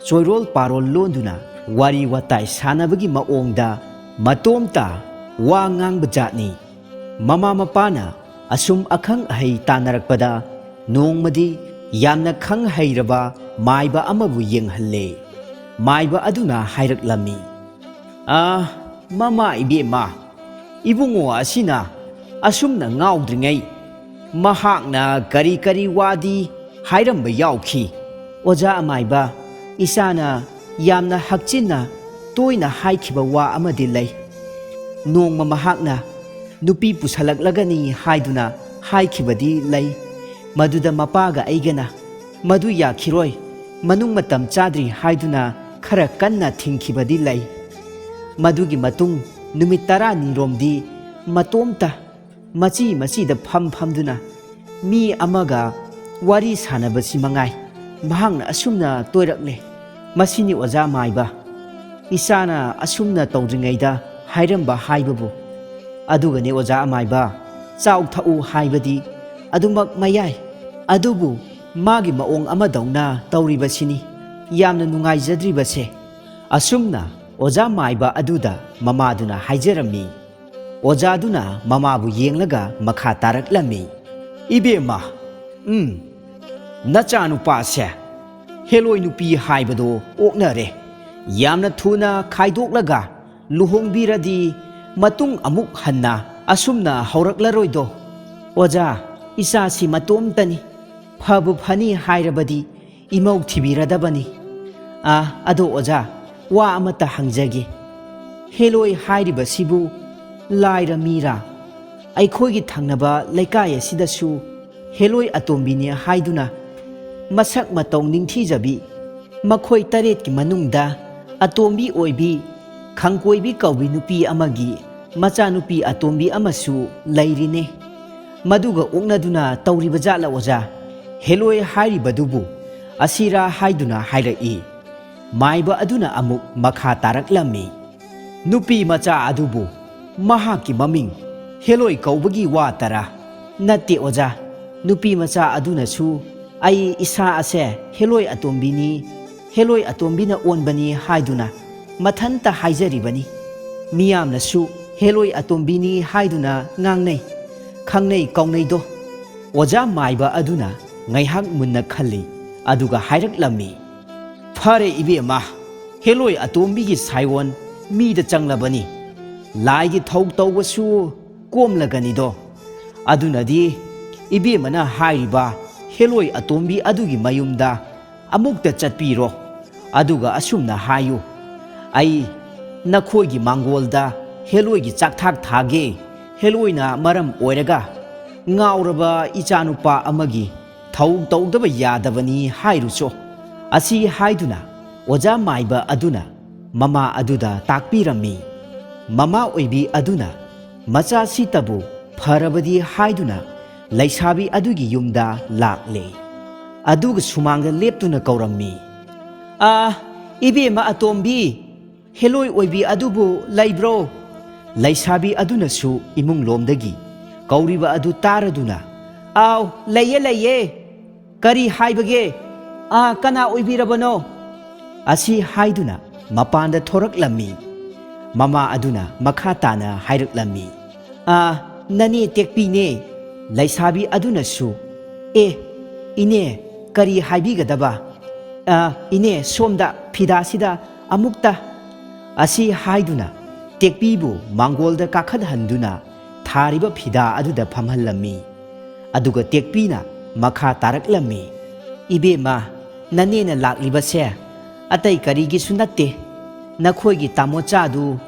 ꯆꯣꯏꯔꯣꯜ ꯄꯥꯔꯣꯜ ꯂꯣꯟꯗꯨꯅ ꯋꯥꯔꯤ ꯋꯥꯇꯥꯏ ꯁꯥꯟꯅꯕꯒꯤ ꯃꯑꯣꯡꯗ ꯃꯇꯣꯝꯇ ꯋꯥ ꯉꯥꯡꯕ ꯖꯥꯠꯅꯤ꯫ ꯃꯃꯥ ꯃꯄꯥꯅ ꯑꯁꯨꯝ ꯑꯈꯪ ꯑꯍꯩ ꯇꯥꯟꯅꯔꯛꯄꯗ ꯅꯣꯡꯃꯗꯤ ꯌꯥꯝꯅ ꯈꯪ ꯍꯩꯔꯕ ꯃꯥꯏꯕ ꯑꯃꯕꯨ ꯌꯦꯡꯍꯜꯂꯦ꯫ ꯃꯥꯏꯕ ꯑꯗꯨꯅ ꯍꯥꯏꯔꯛꯂꯝꯃꯤ, "ꯑꯥ, ꯃꯃꯥ ꯏꯕꯦꯝꯃ, ꯏꯕꯨꯡꯉꯣ ꯑꯁꯤꯅ ꯑꯁꯨꯝꯅ ꯉꯥꯎꯗ꯭ꯔꯤꯉꯩ ꯃꯍꯥꯛꯅ ꯀꯔꯤ ꯀꯔꯤ ꯋꯥꯗꯤ ꯍꯥꯏꯔꯝꯕ ꯌꯥꯎꯈꯤ?" "ꯑꯣꯖꯥ ꯑꯃꯥꯏꯕ, ꯏꯆꯥꯅ ꯌꯥꯝꯅ ꯍꯛꯆꯤꯟꯅ ꯇꯣꯏꯅ ꯍꯥꯏꯈꯤꯕ ꯋꯥ ꯑꯃꯗꯤ ꯂꯩ꯫ ꯅꯣꯡꯃ ꯃꯍꯥꯛꯅ ꯅꯨꯄꯤ ꯄꯨꯁꯜꯂꯛꯂꯒꯅꯤ ꯍꯥꯏꯗꯨꯅ ꯍꯥꯏꯈꯤꯕꯗꯤ ꯂꯩ꯫ ꯃꯗꯨꯗ ꯃꯄꯥꯒ ꯑꯩꯒꯅ ꯃꯗꯨ ꯌꯥꯈꯤꯔꯣꯏ, ꯃꯅꯨꯡ ꯃꯇꯝ ꯆꯥꯗ꯭ꯔꯤ ꯍꯥꯏꯗꯨꯅ ꯈꯔ ꯀꯟꯅ ꯊꯤꯡꯈꯤꯕꯗꯤ ꯂꯩ꯫ ꯃꯗꯨꯒꯤ ꯃꯇꯨꯡ ꯅꯨꯃꯤꯠ ꯇꯔꯥꯅꯤꯔꯣꯝꯗꯤ ꯃꯇꯣꯝꯇ ꯃꯆꯤ ꯃꯆꯤꯗ ꯐꯝ ꯐꯝꯗꯨꯅ ꯃꯤ ꯑꯃꯒ ꯋꯥꯔꯤ ꯁꯥꯟꯅꯕꯁꯤ ꯃꯉꯥꯏ꯫ ꯃꯍꯥꯛꯅ ꯑꯁꯨꯝꯅ ꯇꯣꯏꯔꯛꯂꯦ꯫ ꯃꯁꯤꯅꯤ ꯑꯣꯖꯥ ꯃꯥꯏꯕ, ꯏꯆꯥꯅ ꯑꯁꯨꯝꯅ ꯇꯧꯗ꯭ꯔꯤꯉꯩꯗ ꯍꯥꯏꯔꯝꯕ ꯍꯥꯏꯕꯕꯨ꯫ ꯑꯗꯨꯒꯅꯤ ꯑꯣꯖꯥ ꯑꯃꯥꯏꯕ, ꯆꯥꯎ ꯊꯛꯎ ꯍꯥꯏꯕꯗꯤ ꯑꯗꯨꯃꯛ ꯃꯌꯥꯏ, ꯑꯗꯨꯕꯨ ꯃꯥꯒꯤ ꯃꯑꯣꯡ ꯑꯃꯗꯧꯅ ꯇꯧꯔꯤꯕꯁꯤꯅꯤ ꯌꯥꯝꯅ ꯅꯨꯡꯉꯥꯏꯖꯗ꯭ꯔꯤꯕꯁꯦ꯫" ꯑꯁꯨꯝꯅ ꯑꯣꯖꯥ ꯃꯥꯏꯕ ꯑꯗꯨꯗ ꯃꯃꯥꯗꯨꯅ ꯍꯥꯏꯖꯔꯝꯃꯤ꯫ ꯑꯣꯖꯥꯗꯨꯅ ꯃꯃꯥꯕꯨ ꯌꯦꯡꯂꯒ ꯃꯈꯥ ꯇꯥꯔꯛꯂꯝꯃꯤ, "ꯏꯕꯦꯝꯃ, ꯎꯝ, ꯅꯆꯥꯅꯨꯄꯥꯁꯦ ꯍꯦꯂꯣꯏ ꯅꯨꯄꯤ ꯍꯥꯏꯕꯗꯣ ꯑꯣꯛꯅꯔꯦ꯫ ꯌꯥꯝꯅ ꯊꯨꯅ ꯈꯥꯏꯗꯣꯛꯂꯒ ꯂꯨꯍꯣꯡꯕꯤꯔꯗꯤ ꯃꯇꯨꯡ ꯑꯃꯨꯛ ꯍꯟꯅ ꯑꯁꯨꯝꯅ ꯍꯧꯔꯛꯂꯔꯣꯏꯗꯣ꯫" "ꯑꯣꯖꯥ, ꯏꯆꯥꯁꯤ ꯃꯇꯣꯝꯇꯅꯤ꯫ ꯐꯕꯨ ꯐꯅꯤ ꯍꯥꯏꯔꯕꯗꯤ ꯏꯃꯧ ꯊꯤꯕꯤꯔꯗꯕꯅꯤ꯫ ꯑꯥ, ꯑꯗꯣ ꯑꯣꯖꯥ, ꯋꯥ ꯑꯃꯠꯇ ꯍꯪꯖꯒꯦ꯫ ꯍꯦꯂꯣꯏ ꯍꯥꯏꯔꯤꯕꯁꯤꯕꯨ ꯂꯥꯏꯔ ꯃꯤꯔꯥ? ꯑꯩꯈꯣꯏꯒꯤ ꯊꯪꯅꯕ ꯂꯩꯀꯥꯏ ꯑꯁꯤꯗꯁꯨ ꯍꯦꯂꯣꯏ ꯑꯇꯣꯝꯕꯤꯅꯤ ꯍꯥꯏꯗꯨꯅ ꯃꯁꯛ ꯃꯇꯧ ꯅꯤꯡꯊꯤꯖꯕꯤ, ꯃꯈꯣꯏ ꯇꯔꯦꯠꯀꯤ ꯃꯅꯨꯡꯗ ꯑꯇꯣꯝꯕꯤ ꯑꯣꯏꯕꯤ ꯈꯪꯀꯣꯏꯕꯤ ꯀꯧꯕꯤ ꯅꯨꯄꯤ ꯑꯃꯒꯤ ꯃꯆꯥꯅꯨꯄꯤ ꯑꯇꯣꯝꯕꯤ ꯑꯃꯁꯨ ꯂꯩꯔꯤꯅꯦ꯫ ꯃꯗꯨꯒ ꯑꯣꯛꯅꯗꯨꯅ ꯇꯧꯔꯤꯕ ꯖꯥꯠꯂ ꯑꯣꯖꯥ? ꯍꯦꯂꯣꯏ ꯍꯥꯏꯔꯤꯕꯗꯨꯕꯨ ꯑꯁꯤꯔꯥ?" ꯍꯥꯏꯗꯨꯅ ꯍꯥꯏꯔꯛꯏ꯫ ꯃꯥꯏꯕ ꯑꯗꯨꯅ ꯑꯃꯨꯛ ꯃꯈꯥ ꯇꯥꯔꯛꯂꯝꯃꯤ, "ꯅꯨꯄꯤ ꯃꯆꯥ ꯑꯗꯨꯕꯨ ꯃꯍꯥꯛꯀꯤ ꯃꯃꯤꯡ ꯍꯦꯂꯣꯏ ꯀꯧꯕꯒꯤ ꯋꯥꯇꯔꯥ? ꯅꯠꯇꯦ ꯑꯣꯖꯥ, ꯅꯨꯄꯤ ꯃꯆꯥ ꯑꯗꯨꯅꯁꯨ ꯑꯩ ꯏꯁꯥ ꯑꯁꯦ ꯍꯦꯂꯣꯏ ꯑꯇꯣꯝꯕꯤꯅꯤ, ꯍꯦꯂꯣꯏ ꯑꯇꯣꯝꯕꯤꯅ ꯑꯣꯟꯕꯅꯤ ꯍꯥꯏꯗꯨꯅ ꯃꯊꯟꯇ ꯍꯥꯏꯖꯔꯤꯕꯅꯤ꯫ ꯃꯤꯌꯥꯝꯅꯁꯨ ꯍꯦꯂꯣꯏ ꯑꯇꯣꯝꯕꯤꯅꯤ ꯍꯥꯏꯗꯨꯅ ꯉꯥꯡꯅꯩ, ꯈꯪꯅꯩ ꯀꯧꯅꯩꯗꯣ꯫" ꯑꯣꯖꯥ ꯃꯥꯏꯕ ꯑꯗꯨꯅ ꯉꯥꯏꯍꯥꯛ ꯃꯨꯟꯅ ꯈꯜꯂꯤ, ꯑꯗꯨꯒ ꯍꯥꯏꯔꯛꯂꯝꯃꯤ, "ꯐꯔꯦ ꯏꯕꯦꯝꯃ, ꯍꯦꯂꯣꯏ ꯑꯇꯣꯝꯕꯤꯒꯤ ꯁꯥꯏꯑꯣꯟ ꯃꯤꯗ ꯆꯪꯂꯕꯅꯤ꯫ ꯂꯥꯏꯒꯤ ꯊꯧ ꯇꯧꯕꯁꯨ ꯀꯣꯝꯂꯒꯅꯤꯗꯣ꯫ ꯑꯗꯨꯅꯗꯤ ꯏꯕꯦꯝꯃꯅ ꯍꯥꯏꯔꯤꯕ ꯍꯦꯂꯣꯏ ꯑꯇꯣꯝꯕꯤ ꯑꯗꯨꯒꯤ ꯃꯌꯨꯝꯗ ꯑꯃꯨꯛꯇ ꯆꯠꯄꯤꯔꯣ꯫ ꯑꯗꯨꯒ ꯑꯁꯨꯝꯅ ꯍꯥꯏꯌꯨ, "ꯑꯩ ꯅꯈꯣꯏꯒꯤ ꯃꯥꯡꯒꯣꯜꯗ ꯍꯦꯂꯣꯏꯒꯤ ꯆꯥꯛꯊꯥꯛ ꯊꯥꯒꯦ꯫ ꯍꯦꯂꯣꯏꯅ ꯃꯔꯝ ꯑꯣꯏꯔꯒ ꯉꯥꯎꯔꯕ ꯏꯆꯥꯅꯨꯄꯥ ꯑꯃꯒꯤ ꯊꯧ ꯇꯧꯗꯕ ꯌꯥꯗꯕꯅꯤ ꯍꯥꯏꯔꯨꯆꯣ"꯫ ꯑꯁꯤ ꯍꯥꯏꯗꯨꯅ ꯑꯣꯖꯥ ꯃꯥꯏꯕ ꯑꯗꯨꯅ ꯃꯃꯥ ꯑꯗꯨꯗ ꯇꯥꯛꯄꯤꯔꯝꯃꯤ꯫ ꯃꯃꯥ ꯑꯣꯏꯕꯤ ꯑꯗꯨꯅ ꯃꯆꯥꯁꯤꯇꯕꯨ ꯐꯔꯕꯗꯤ ꯍꯥꯏꯗꯨꯅ ꯂꯩꯁꯥꯕꯤ ꯑꯗꯨꯒꯤ ꯌꯨꯝꯗ ꯂꯥꯛꯂꯦ꯫ ꯑꯗꯨꯒ ꯁꯨꯃꯥꯡꯗ ꯂꯦꯞꯇꯨꯅ ꯀꯧꯔꯝꯃꯤ, "ꯑꯥ, ꯏꯕꯦꯝꯃ ꯑꯇꯣꯝꯕꯤ, ꯍꯦꯂꯣꯏ ꯑꯣꯏꯕꯤ ꯑꯗꯨꯕꯨ ꯂꯩꯕ꯭ꯔꯣ?" ꯂꯩꯁꯥꯕꯤ ꯑꯗꯨꯅꯁꯨ ꯏꯃꯨꯡꯂꯣꯝꯗꯒꯤ ꯀꯧꯔꯤꯕ ꯑꯗꯨ ꯇꯥꯔꯗꯨꯅ, "ꯑꯥꯎ, ꯂꯩꯌꯦ, ꯂꯩꯌꯦ꯫ ꯀꯔꯤ ꯍꯥꯏꯕꯒꯦ? ꯑꯥ, ꯀꯅꯥ ꯑꯣꯏꯕꯤꯔꯕꯅꯣ?" ꯑꯁꯤ ꯍꯥꯏꯗꯨꯅ ꯃꯄꯥꯟꯗ ꯊꯣꯔꯛꯂꯝꯃꯤ꯫ ꯃꯃꯥ ꯑꯗꯨꯅ ꯃꯈꯥ ꯇꯥꯅ ꯍꯥꯏꯔꯛꯂꯝꯃꯤ, "ꯑꯥ, ꯅꯅꯦ ꯇꯦꯛꯄꯤꯅꯦ"꯫ ꯂꯩꯁꯥꯕꯤ ꯑꯗꯨꯅꯁꯨ, "ꯑꯦ, ꯏꯅꯦ, ꯀꯔꯤ ꯍꯥꯏꯕꯤꯒꯗꯕ? ꯑꯥ, ꯏꯅꯦ, ꯁꯣꯝꯗ ꯐꯤꯗꯥꯁꯤꯗ ꯑꯃꯨꯛꯇ"꯫ ꯑꯁꯤ ꯍꯥꯏꯗꯨꯅ ꯇꯦꯛꯄꯤꯕꯨ ꯃꯥꯡꯒꯣꯜꯗ ꯀꯥꯈꯠꯍꯟꯗꯨꯅ ꯊꯥꯔꯤꯕ ꯐꯤꯗꯥ ꯑꯗꯨꯗ ꯐꯝꯍꯜꯂꯝꯃꯤ꯫ ꯑꯗꯨꯒ ꯇꯦꯛꯄꯤꯅ ꯃꯈꯥ ꯇꯥꯔꯛꯂꯝꯃꯤ, "ꯏꯕꯦꯝꯃ, ꯅꯅꯦꯅ ꯂꯥꯛꯂꯤꯕꯁꯦ ꯑꯇꯩ ꯀꯔꯤꯒꯤꯁꯨ ꯅꯠꯇꯦ꯫ ꯅꯈꯣꯏꯒꯤ ꯇꯥꯃꯣꯆꯥꯗꯨ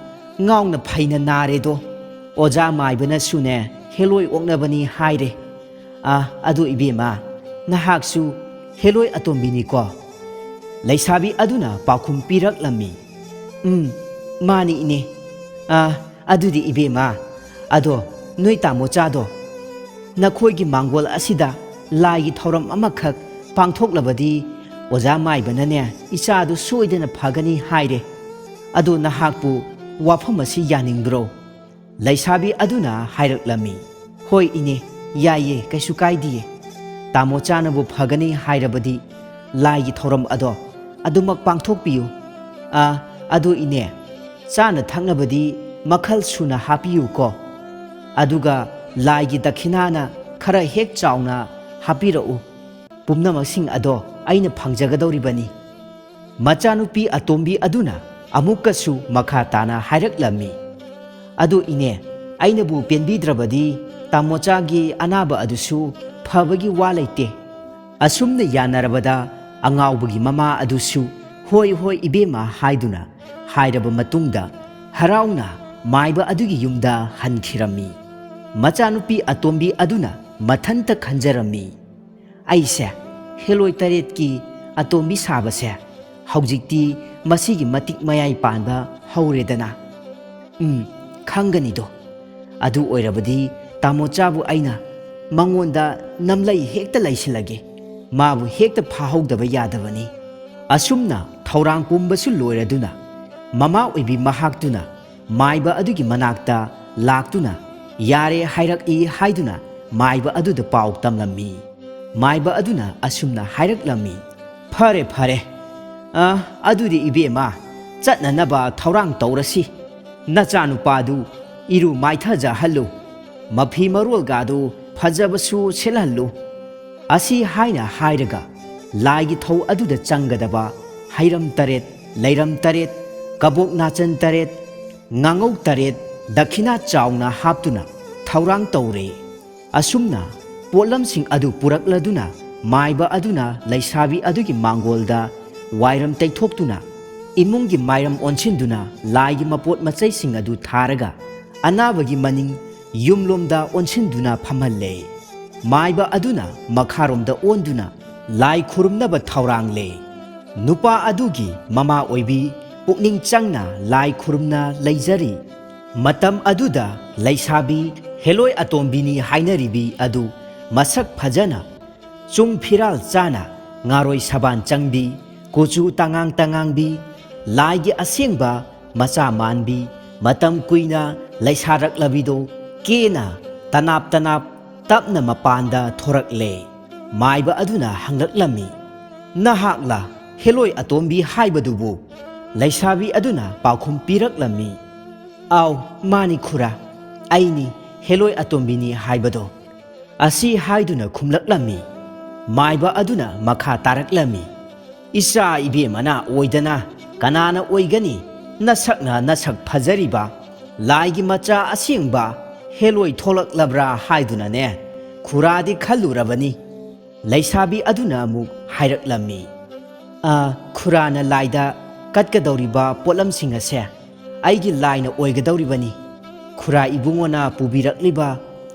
ꯉꯥꯎꯅ ꯐꯩꯅ ꯅꯥꯔꯦꯗꯣ꯫ ꯑꯣꯖꯥ ꯃꯥꯏꯕꯅꯁꯨꯅꯦ ꯍꯦꯂꯣꯏ ꯑꯣꯛꯅꯕꯅꯤ ꯍꯥꯏꯔꯦ꯫ ꯑꯥ, ꯑꯗꯨ ꯏꯕꯦꯝꯃ, ꯅꯍꯥꯛꯁꯨ ꯍꯦꯂꯣꯏ ꯑꯇꯣꯝꯕꯤꯅꯤꯀꯣ?" ꯂꯩꯁꯥꯕꯤ ꯑꯗꯨꯅ ꯄꯥꯎꯈꯨꯝ ꯄꯤꯔꯛꯂꯝꯃꯤ, "ꯎꯝ, ꯃꯥꯅꯤ ꯏꯅꯦ꯫ ꯑꯥ, ꯑꯗꯨꯗꯤ ꯏꯕꯦꯝꯃ, ꯑꯗꯣ ꯅꯣꯏ ꯇꯥꯃꯣꯆꯥꯗꯣ ꯅꯈꯣꯏꯒꯤ ꯃꯥꯡꯒꯣꯜ ꯑꯁꯤꯗ ꯂꯥꯏꯒꯤ ꯊꯧꯔꯝ ꯑꯃꯈꯛ ꯄꯥꯡꯊꯣꯛꯂꯕꯗꯤ ꯑꯣꯖꯥ ꯃꯥꯏꯕꯅꯅꯦ ꯏꯆꯥꯗꯨ ꯁꯣꯏꯗꯅ ꯐꯒꯅꯤ ꯍꯥꯏꯔꯦ꯫ ꯑꯗꯣ ꯅꯍꯥꯛꯄꯨ ꯋꯥꯐꯝ ꯑꯁꯤ ꯌꯥꯅꯤꯡꯕ꯭ꯔꯣ?" ꯂꯩꯁꯥꯕꯤ ꯑꯗꯨꯅ ꯍꯥꯏꯔꯛꯂꯝꯃꯤ, "ꯍꯣꯏ ꯏꯅꯦ, ꯌꯥꯏꯌꯦ, ꯀꯩꯁꯨ ꯀꯥꯏꯗꯤꯌꯦ꯫ ꯇꯥꯃꯣꯆꯥꯅꯕꯨ ꯐꯒꯅꯤ ꯍꯥꯏꯔꯕꯗꯤ ꯂꯥꯏꯒꯤ ꯊꯧꯔꯝ ꯑꯗꯣ ꯑꯗꯨꯃꯛ ꯄꯥꯡꯊꯣꯛꯄꯤꯌꯨ꯫ ꯑꯥ, ꯑꯗꯨ ꯏꯅꯦ, ꯆꯥꯅ ꯊꯛꯅꯕꯗꯤ ꯃꯈꯜ ꯁꯨꯅ ꯍꯥꯞꯄꯤꯌꯨꯀꯣ꯫ ꯑꯗꯨꯒ ꯂꯥꯏꯒꯤ ꯗꯈꯤꯅꯥꯅ ꯈꯔ ꯍꯦꯛ ꯆꯥꯎꯅ ꯍꯥꯞꯄꯤꯔꯛꯎ꯫ ꯄꯨꯝꯅꯃꯛꯁꯤꯡ ꯑꯗꯣ ꯑꯩꯅ ꯐꯪꯖꯒꯗꯧꯔꯤꯕꯅꯤ"꯫ ꯃꯆꯥꯅꯨꯄꯤ ꯑꯇꯣꯝꯕꯤ ꯑꯗꯨꯅ ꯑꯃꯨꯛꯀꯁꯨ ꯃꯈꯥ ꯇꯥꯅ ꯍꯥꯏꯔꯛꯂꯝꯃꯤ, "ꯑꯗꯨ ꯏꯅꯦ, ꯑꯩꯅꯕꯨ ꯄꯦꯟꯕꯤꯗ꯭ꯔꯕꯗꯤ ꯇꯥꯃꯣꯆꯥꯒꯤ ꯑꯅꯥꯕ ꯑꯗꯨꯁꯨ ꯐꯕꯒꯤ ꯋꯥ ꯂꯩꯇꯦ"꯫ ꯑꯁꯨꯝꯅ ꯌꯥꯅꯔꯕꯗ ꯑꯉꯥꯎꯕꯒꯤ ꯃꯃꯥ ꯑꯗꯨꯁꯨ "ꯍꯣꯏ, ꯍꯣꯏ, ꯏꯕꯦꯝꯃ" ꯍꯥꯏꯗꯨꯅ ꯍꯥꯏꯔꯕ ꯃꯇꯨꯡꯗ ꯍꯔꯥꯎꯅ ꯃꯥꯏꯕ ꯑꯗꯨꯒꯤ ꯌꯨꯝꯗ ꯍꯟꯈꯤꯔꯝꯃꯤ꯫ ꯃꯆꯥꯅꯨꯄꯤ ꯑꯇꯣꯝꯕꯤ ꯑꯗꯨꯅ ꯃꯊꯟꯇ ꯈꯟꯖꯔꯝꯃꯤ, "ꯑꯩꯁꯦ ꯍꯦꯂꯣꯏ ꯇꯔꯦꯠꯀꯤ ꯑꯇꯣꯝꯕꯤ ꯁꯥꯕꯁꯦ ꯍꯧꯖꯤꯛꯇꯤ ꯃꯁꯤꯒꯤ ꯃꯇꯤꯛ ꯃꯌꯥꯏ ꯄꯥꯟꯕ ꯍꯧꯔꯦꯗꯅ꯫ ꯎꯝ, ꯈꯪꯒꯅꯤꯗꯣ꯫ ꯑꯗꯨ ꯑꯣꯏꯔꯕꯗꯤ ꯇꯥꯃꯣꯆꯥꯕꯨ ꯑꯩꯅ ꯃꯉꯣꯟꯗ ꯅꯝꯂꯩ ꯍꯦꯛꯇ ꯂꯩꯁꯤꯜꯂꯒꯦ꯫ ꯃꯥꯕꯨ ꯍꯦꯛꯇ ꯐꯥꯍꯧꯗꯕ ꯌꯥꯗꯕꯅꯤ"꯫ ꯑꯁꯨꯝꯅ ꯊꯧꯔꯥꯡ ꯄꯨꯝꯕꯁꯨ ꯂꯣꯏꯔꯗꯨꯅ ꯃꯃꯥ ꯑꯣꯏꯕꯤ ꯃꯍꯥꯛꯇꯨꯅ ꯃꯥꯏꯕ ꯑꯗꯨꯒꯤ ꯃꯅꯥꯛꯇ ꯂꯥꯛꯇꯨꯅ "ꯌꯥꯔꯦ ꯍꯥꯏꯔꯛꯏ" ꯍꯥꯏꯗꯨꯅ ꯃꯥꯏꯕ ꯑꯗꯨꯗ ꯄꯥꯎ ꯇꯝꯂꯝꯃꯤ꯫ ꯃꯥꯏꯕ ꯑꯗꯨꯅ ꯑꯁꯨꯝꯅ ꯍꯥꯏꯔꯛꯂꯝꯃꯤ, "ꯐꯔꯦ, ꯐꯔꯦ꯫ ꯑ, ꯑꯗꯨꯗꯤ ꯏꯕꯦꯝꯃ, ꯆꯠꯅꯅꯕ ꯊꯧꯔꯥꯡ ꯇꯧꯔꯁꯤ꯫ ꯅꯆꯥꯅꯨꯄꯥꯗꯨ ꯏꯔꯨ ꯃꯥꯏꯊꯖꯍꯜꯂꯨ꯫ ꯃꯐꯤ ꯃꯔꯣꯜꯒꯗꯨ ꯐꯖꯕꯁꯨ ꯁꯦꯠꯍꯜꯂꯨ"꯫ ꯑꯁꯤ ꯍꯥꯏꯅ ꯍꯥꯏꯔꯒ ꯂꯥꯏꯒꯤ ꯊꯧ ꯑꯗꯨꯗ ꯆꯪꯒꯗꯕ ꯍꯩꯔꯝ ꯇꯔꯦꯠ, ꯂꯩꯔꯝ ꯇꯔꯦꯠ, ꯀꯕꯣꯛ ꯅꯥꯆꯟ ꯇꯔꯦꯠ, ꯉꯥꯉꯧ ꯇꯔꯦꯠ ꯗꯈꯤꯅꯥ ꯆꯥꯎꯅ ꯍꯥꯞꯇꯨꯅ ꯊꯧꯔꯥꯡ ꯇꯧꯔꯦ꯫ ꯑꯁꯨꯝꯅ ꯄꯣꯠꯂꯝꯁꯤꯡ ꯑꯗꯨ ꯄꯨꯔꯛꯂꯗꯨꯅ ꯃꯥꯏꯕ ꯑꯗꯨꯅ ꯂꯩꯁꯥꯕꯤ ꯑꯗꯨꯒꯤ ꯃꯥꯡꯒꯣꯜꯗ ꯋꯥꯏꯔꯝ ꯇꯩꯊꯣꯛꯇꯨꯅ ꯏꯃꯨꯡꯒꯤ ꯃꯥꯏꯔꯝ ꯑꯣꯟꯁꯤꯟꯗꯨꯅ ꯂꯥꯏꯒꯤ ꯃꯄꯣꯠ ꯃꯆꯩꯁꯤꯡ ꯑꯗꯨ ꯊꯥꯔꯒ ꯑꯅꯥꯕꯒꯤ ꯃꯅꯤꯡ ꯌꯨꯝꯂꯣꯝꯗ ꯑꯣꯟꯁꯤꯟꯗꯨꯅ ꯐꯝꯍꯜꯂꯦ꯫ ꯃꯥꯏꯕ ꯑꯗꯨꯅ ꯃꯈꯥꯔꯣꯝꯗ ꯑꯣꯟꯗꯨꯅ ꯂꯥꯏ ꯈꯨꯔꯨꯝꯅꯕ ꯊꯧꯔꯥꯡꯂꯦ꯫ ꯅꯨꯄꯥ ꯑꯗꯨꯒꯤ ꯃꯃꯥ ꯑꯣꯏꯕꯤ ꯄꯨꯛꯅꯤꯡ ꯆꯪꯅ ꯂꯥꯏ ꯈꯨꯔꯨꯝꯅ ꯂꯩꯖꯔꯤ꯫ ꯃꯇꯝ ꯑꯗꯨꯗ ꯂꯩꯁꯥꯕꯤ ꯍꯦꯂꯣꯏ ꯑꯇꯣꯝꯕꯤꯅꯤ ꯍꯥꯏꯅꯔꯤꯕꯤ ꯑꯗꯨ ꯃꯁꯛ ꯐꯖꯅ, ꯆꯨꯡ ꯐꯤꯔꯥꯜ ꯆꯥꯅ, ꯉꯥꯔꯣꯏ ꯁꯕꯥꯟ ꯆꯪꯕꯤ, ꯀꯨꯆꯨ ꯇꯉꯥꯡ ꯇꯉꯥꯡꯕꯤ, ꯂꯥꯏꯒꯤ ꯑꯁꯦꯡꯕ ꯃꯆꯥ ꯃꯥꯟꯕꯤ, ꯃꯇꯝ ꯀꯨꯏꯅ ꯂꯩꯁꯥꯔꯛꯂꯕꯤꯗꯣ ꯀꯦꯅ ꯇꯅꯥꯞ ꯇꯅꯥꯞ ꯇꯞꯅ ꯃꯄꯥꯟꯗ ꯊꯣꯔꯛꯂꯦ꯫ ꯃꯥꯏꯕ ꯑꯗꯨꯅ ꯍꯪꯂꯛꯂꯝꯃꯤ, "ꯅꯍꯥꯛꯂ ꯍꯦꯂꯣꯏ ꯑꯇꯣꯝꯕꯤ ꯍꯥꯏꯕꯗꯨꯕꯨ?" ꯂꯩꯁꯥꯕꯤ ꯑꯗꯨꯅ ꯄꯥꯎꯈꯨꯝ ꯄꯤꯔꯛꯂꯝꯃꯤ, "ꯑꯥꯎ, ꯃꯥꯅꯤ ꯈꯨꯔꯥ, ꯑꯩꯅꯤ ꯍꯦꯂꯣꯏ ꯑꯇꯣꯝꯕꯤꯅꯤ ꯍꯥꯏꯕꯗꯣ"꯫ ꯑꯁꯤ ꯍꯥꯏꯗꯨꯅ ꯈꯨꯝꯂꯛꯂꯝꯃꯤ꯫ ꯃꯥꯏꯕ ꯑꯗꯨꯅ ꯃꯈꯥ ꯇꯥꯔꯛꯂꯝꯃꯤ, "ꯏꯆꯥ ꯏꯕꯦꯝꯃꯅ ꯑꯣꯏꯗꯅ ꯀꯅꯥꯅ ꯑꯣꯏꯒꯅꯤ? ꯅꯁꯛꯅ ꯅꯁꯛ ꯐꯖꯔꯤꯕ ꯂꯥꯏꯒꯤ ꯃꯆꯥ ꯑꯁꯦꯡꯕ ꯍꯦꯂꯣꯏ ꯊꯣꯛꯂꯛꯂꯕ꯭ꯔꯥ ꯍꯥꯏꯗꯨꯅꯅꯦ ꯈꯨꯔꯥꯗꯤ ꯈꯜꯂꯨꯔꯕꯅꯤ꯫" ꯂꯩꯁꯥꯕꯤ ꯑꯗꯨꯅ ꯑꯃꯨꯛ ꯍꯥꯏꯔꯛꯂꯝꯃꯤ, "ꯑ, ꯈꯨꯔꯥꯅ ꯂꯥꯏꯗ ꯀꯠꯀꯗꯧꯔꯤꯕ ꯄꯣꯠꯂꯝꯁꯤꯡ ꯑꯁꯦ ꯑꯩꯒꯤ ꯂꯥꯏꯅ ꯑꯣꯏꯒꯗꯧꯔꯤꯕꯅꯤ꯫ ꯈꯨꯔꯥ ꯏꯕꯨꯡꯉꯣꯅ ꯄꯨꯕꯤꯔꯛꯂꯤꯕ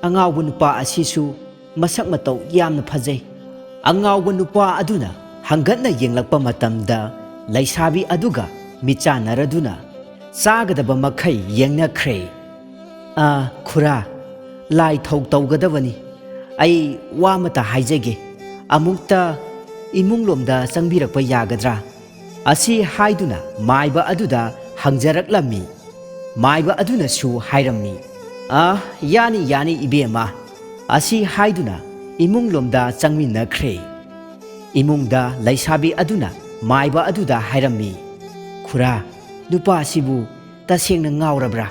ꯑꯉꯥꯎꯕ ꯅꯨꯄꯥ ꯑꯁꯤꯁꯨ ꯃꯁꯛ ꯃꯇꯧ ꯌꯥꯝꯅ ꯐꯖꯩ꯫" ꯑꯉꯥꯎꯕ ꯅꯨꯄꯥ ꯑꯗꯨꯅ ꯍꯪꯒꯠꯅ ꯌꯦꯡꯂꯛꯄ ꯃꯇꯝꯗ ꯂꯩꯁꯥꯕꯤ ꯑꯗꯨꯒ ꯃꯤꯠꯆꯥꯟꯅꯔꯗꯨꯅ ꯆꯥꯒꯗꯕ ꯃꯈꯩ ꯌꯦꯡꯅꯈ꯭ꯔꯦ꯫ "ꯑ, ꯈꯨꯔꯥ, ꯂꯥꯏ ꯊꯧ ꯇꯧꯒꯗꯕꯅꯤ꯫ ꯑꯩ ꯋꯥ ꯑꯃꯇ ꯍꯥꯏꯖꯒꯦ꯫ ꯑꯃꯨꯛꯇ ꯏꯃꯨꯡꯂꯣꯝꯗ ꯆꯪꯕꯤꯔꯛꯄ ꯌꯥꯒꯗ꯭ꯔꯥ?" ꯑꯁꯤ ꯍꯥꯏꯗꯨꯅ ꯃꯥꯏꯕ ꯑꯗꯨꯗ ꯍꯪꯖꯔꯛꯂꯝꯃꯤ꯫ ꯃꯥꯏꯕ ꯑꯗꯨꯅꯁꯨ ꯍꯥꯏꯔꯝꯃꯤ, "ꯑ, ꯌꯥꯅꯤ, ꯌꯥꯅꯤ, ꯏꯕꯦꯝꯃ꯫" ꯑꯁꯤ ꯍꯥꯏꯗꯨꯅ ꯏꯃꯨꯡꯂꯣꯝꯗ ꯆꯪꯃꯤꯟꯅꯈ꯭ꯔꯦ꯫ ꯏꯃꯨꯡꯗ ꯂꯩꯁꯥꯕꯤ ꯑꯗꯨꯅ ꯃꯥꯏꯕ ꯑꯗꯨꯗ ꯍꯥꯏꯔꯝꯃꯤ, "ꯈꯨꯔꯥ, ꯅꯨꯄꯥꯁꯤꯕꯨ ꯇꯁꯦꯡꯅ ꯉꯥꯎꯔꯕ꯭ꯔꯥ?"